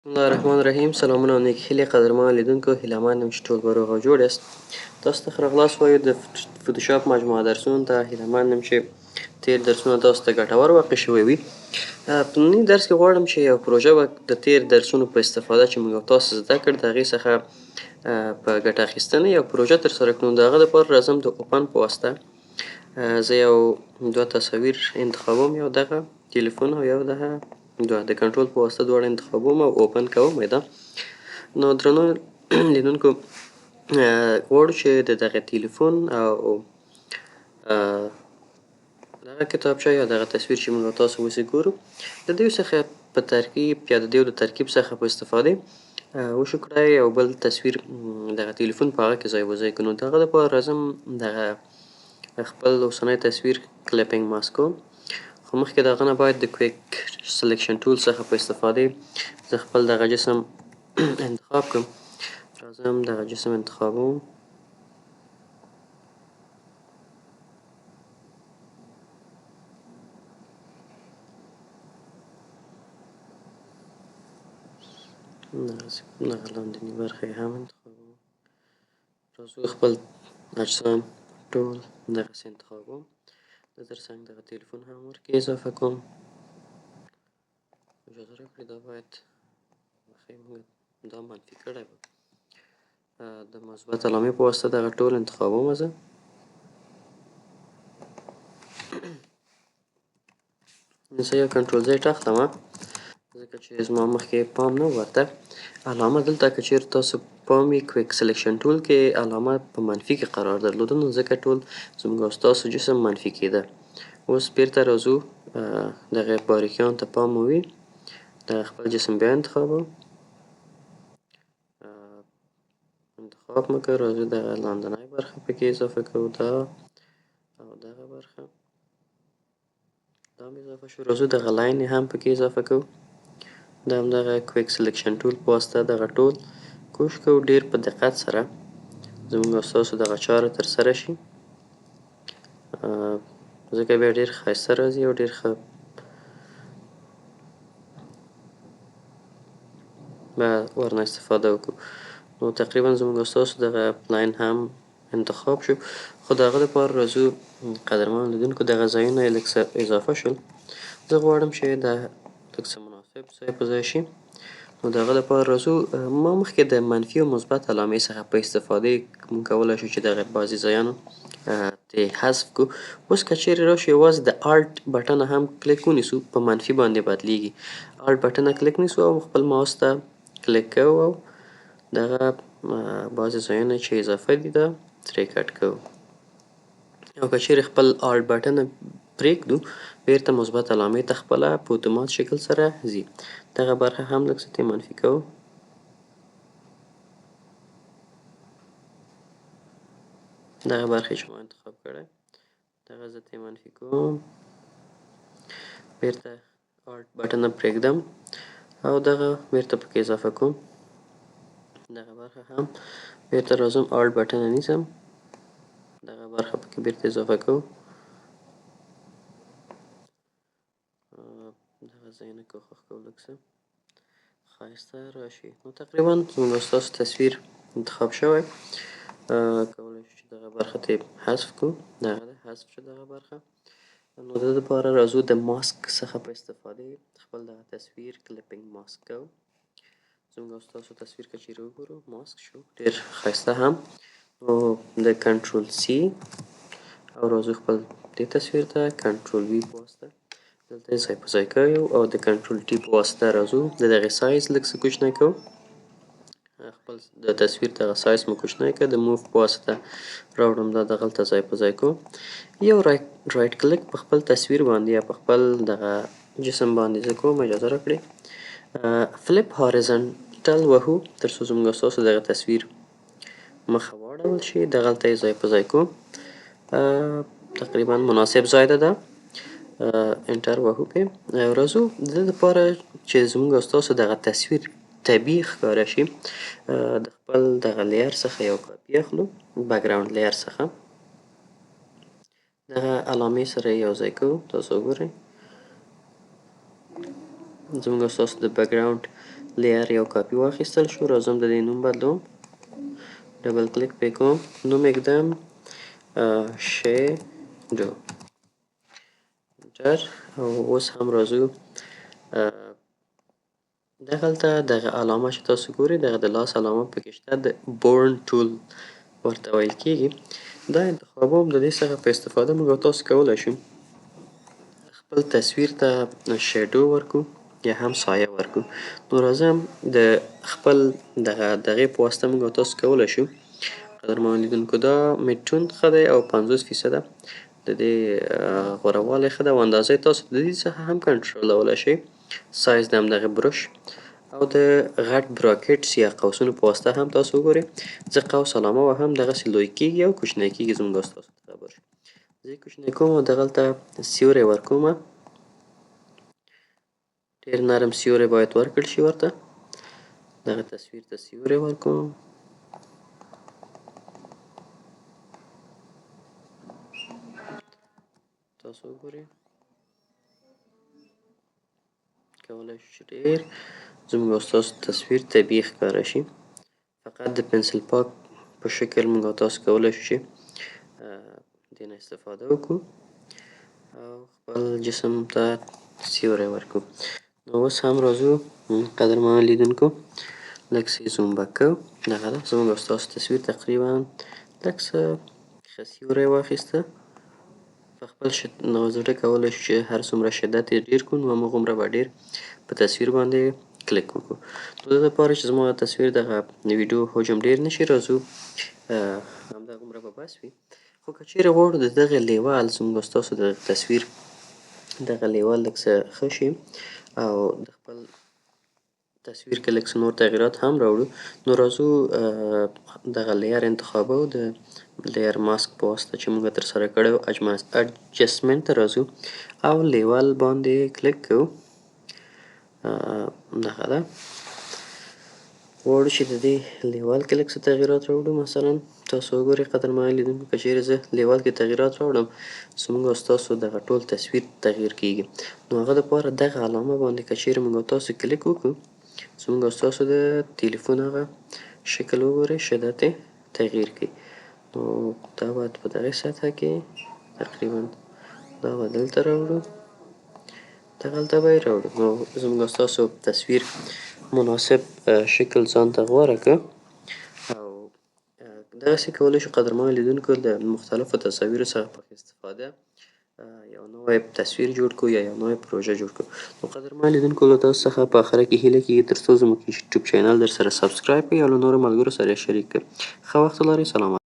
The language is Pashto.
بسم الله الرحمن الرحیم سلامونه او نیکې هیلې قدرمنو لیدونکو هیله من یم چې ټول به روغ او جوړ یاست. تاسو ته ښه راغلاست وایو د فوتوشاپ مجموعه درسونو ته. هیله من یم چې تېر درسونه تاسو ته ګټور واقع شوی وي. په نني درس کې غواړم چې یو پروژه به د تېر درسونو په استفاده چې موږ تاسو زده کړ د هغې څخه په ګټه اخیستنې یو پروژه ترسره کړو. د هغه دپاره راځم د open په واسطه زه یو دوه تصاویر انتخابوم، یو دغه ټلیفون او یو دغه دوه د کنټرول په واسطه دواړه انتخابوم او open کوم یې دا. نو درنو لیدونکو غواړو چې د دغه ټلیفون او دغه کتابچه یا دغه تصویر چې موږ تاسو اوس یې ګورو د دې څخه په ترکیب یا د دې د ترکیب څخه په استفادې وشو کړای یو بل تصویر دغه ټلیفون په هغه کې ځای په ځای کړو. نو د هغه دپاره راځم دغه خپل اوسنی تصویر clipping mask کوم، خو مخکې د هغه نه باید د quick selection tool څخه په استفادې زه خپل دغه جسم انتخاب کړم. راځم دغه جسم انتخابوم، دغه لاندینۍ برخه یې هم انتخابوم. راځو خپل اجسام ټول دغسې انتخابوم، د ترڅنګ دغه ټلیفون هم ورکې اضافه کوم. اجازه راکړئ دا باید موږ دا منفي کړی وو، د مثبت علامې په واسطه دغه ټول انتخابوم زه. زه یو control Z اخلم ځکه چې زما مخکې پام نه و ورته. علامه دلته که چېرې تاسو پام وي quick selection tool کې علامه په منفي کې قرار درلوده، نو ځکه ټول زموږ او ستاسو جسم منفي کېده. اوس بېرته راځو دغه باریکیانو ته پام مو وي، دغه خپل جسم بیا انتخابوم، انتخاب مو کړ. راځو دغه لاندنۍ برخه پکې اضافه کوو، دا او دغه برخه دا هم اضافه شو. راځو دغه line یې هم پکې اضافه کوو، دا هم دغه quick selection tool په واسطه دغه ټول کوښښ کوو ډېر په دقت سره زموږ او ستاسو دغه چاره ترسره شي، ځکه بیا ډېر ښایسته راځي او ډېر ښه به ورنه استفاده وکړو. نو تقریبا زموږ او ستاسو دغه line هم انتخاب شو، خو د هغه دپاره راځو قدرمنو لیدونکو دغه ځایونه یې لږ څه اضافه شول. زه غواړم چې دا لږ څه مناسب ځای په ځای شي، نو د هغه دپاره راځو ما مخکې د منفي او مثبت علامې څخه په استفادې موږ کولی شو چې دغه بعضې ځایانو ترې حذف کړو. اوس که چېرې راشو یوازې د alt بټنه هم کلیک ونیسو په منفي باندې بدلیږي. alt بټنه کلیک نیسو او خپل ماوس ته کلیک کوو او دغه بعضې ځایونه چې اضافه دي دا ترې cut کوو. او که چېرې خپل alt بټنه پرېږدو بېرته مثبت علامې ته خپله په اتومات شکل سره ځي. دغه برخه هم لږ څه ترې منفي کوو. دغه برخې چې ما انتخاب کړی دغه زه ترې منفي کوم، بېرته alt بټنه پرېږدم او دغه بېرته پکې اضافه کوم. دغه برخه هم بېرته راځم alt بټنه نیسم، دغه برخه پکې بېرته اضافه کوم. دغه ځایونه کوښښ کوو لږ څه ښایسته راشي. نو تقریبا زموږ او ستاسو تصویر انتخاب شوی، کولی شو چې دغه برخه ترې حذف کړو. دغه ده حذف شو دغه برخه. نو د دې دپاره راځو د ماسک څخه په استفادې خپل دغه تصویر clipping mask کوو. زموږ او ستاسو تصویر که چېرې وګورو ماسک شو ډېر ښایسته هم. نو د control C او راځو خپل دې تصویر ته control V په واسطه دلته یې ځای په ځای کوو او د control T په واسطه راځو د دغې سایز لږ څه کوچنی کوو، خپل د تصویر دغه سایز مو کوچنی کړ، د move په واسطه راوړم دا دغلته ځای په ځای کوم. یو right click په خپل تصویر باندې یا په خپل دغه جسم باندې زه کوم، اجازه راکړئ flip horizontal وهو تر څو زموږ او ستاسو دغه تصویر مخه واړول شي، دغلته یې ځای په ځای کوم. تقریبا مناسب ځای ده دا، enter وهو پې. راځو د دې دپاره چې زموږ او ستاسو دغه تصویر طبیعي ښکاره شي، د خپل دغه layer څخه یو کاپي اخلو، background layer څخه دغه علامې سره یې یو ځای کوو. تاسو وګورئ زموږ او ستاسو د background layer یو کاپي واخیستل شو. راځم د دې نوم بدلوم، double click پرې کوم، نوم یې ږدم shadow، enter. او اوس هم راځو دغلته دغه علامه چې تاسو ګورئ، دغه د لاس علامه پکې شته، د burn tool ورته ویل کېږي. دا انتخابوم، د دې څخه په استفاده موږ او تاسو کولی شو خپل تصویر ته shadow ورکړو یا هم سایه ورکړو. نو راځم د خپل دغه دغې په واسطه موږ او تاسو کولی شو قدرمنو لیدونکو، دا midtone ښه دی او پنځوس فیصده د دې غوره والی ښه ده او اندازه یې تاسو د دې څخه هم کنټرولولی شئ، سایز د همدغې برش او د غټ brackets یا قوسونو په واسطه هم تاسو وګورئ. زه قوس علامه وهم، دغسې لوی کېږي او کوچنی کېږي زموږ او ستاسو دغه برش. زه یې کوچنی کوم او دغلته سیوری ورکوم، ډېر نرم سیوری باید ورکړل شي ورته. دغه تصویر ته سیوری ورکوم. تاسو وګورئ، کولی شو چې ډېر زموږ او ستاسو تصویر طبیعي ښکاره شي. فقط د پنسل پاک په شکل موږ او تاسو کولی شو چې دې نه استفاده وکړو او خپل جسم ته سیوری ورکړو. نو اوس هم راځو قدرمنو لیدونکو، لږ څه یې zoom back کوو. دغه ده زموږ او ستاسو تصویر، تقریبا لږ څه ښه سیوری واخیسته. په خپل زړه کولی شو چې هر څومره شدت یې ډېر کړو، نو هماغومره به ډېر په تصویر باندې کلیک وکړو. نو د دې لپاره چې زما تصویر دغه ویډیو حجم ډېر نه شي، راځو همدغومره به بس وي. خو که چېرې غواړو د دغې level زموږ او ستاسو د تصویر دغه level لږ څه ښه شي او د خپل تصویر کې لږ څه نور تغیرات هم راوړو، نو راځو دغه layer انتخابوو، د layer mask په واسطه چې موږ ترسره کړی و adjustment ته راځو او level باندې کلیک کوو. دغه ده، غواړو چې د دې level کې لږ څه تغیرات راوړو. مثلا تاسو وګورئ قدرمن لیدونکو، که چېرې زه level کې تغیرات راوړم، زموږ او ستاسو دغه ټول تصویر تغییر کېږي. نو هغه دپاره دغه علامه باندې که چېرې موږ او تاسو کلیک وکړو، زموږ او ستاسو د تلیفون هغه شکل وګورئ، شدت یې تغییر کوي. نو دا باید په دغې سطحه کې تقریبا دا به دلته راوړو، دغلته به یې راوړو. نو زموږ او ستاسو تصویر مناسب شکل ځان ته غوره کړ او دغسې کولی شو قدرمنو لیدونکو د مختلفو تصاویرو څخه په استفاده یو نوی تصویر جوړ کړو یا یو نوی پروژه جوړ کړو. نو قدرمنو لیدونکو له تاسو څخه په اخره کې هیله کېږي تر څو زموږ یوټیوب channel در سره subscribe کړئ او له نورو ملګرو سره یې شریک کړئ. ښه وخت ولرئ، سلام.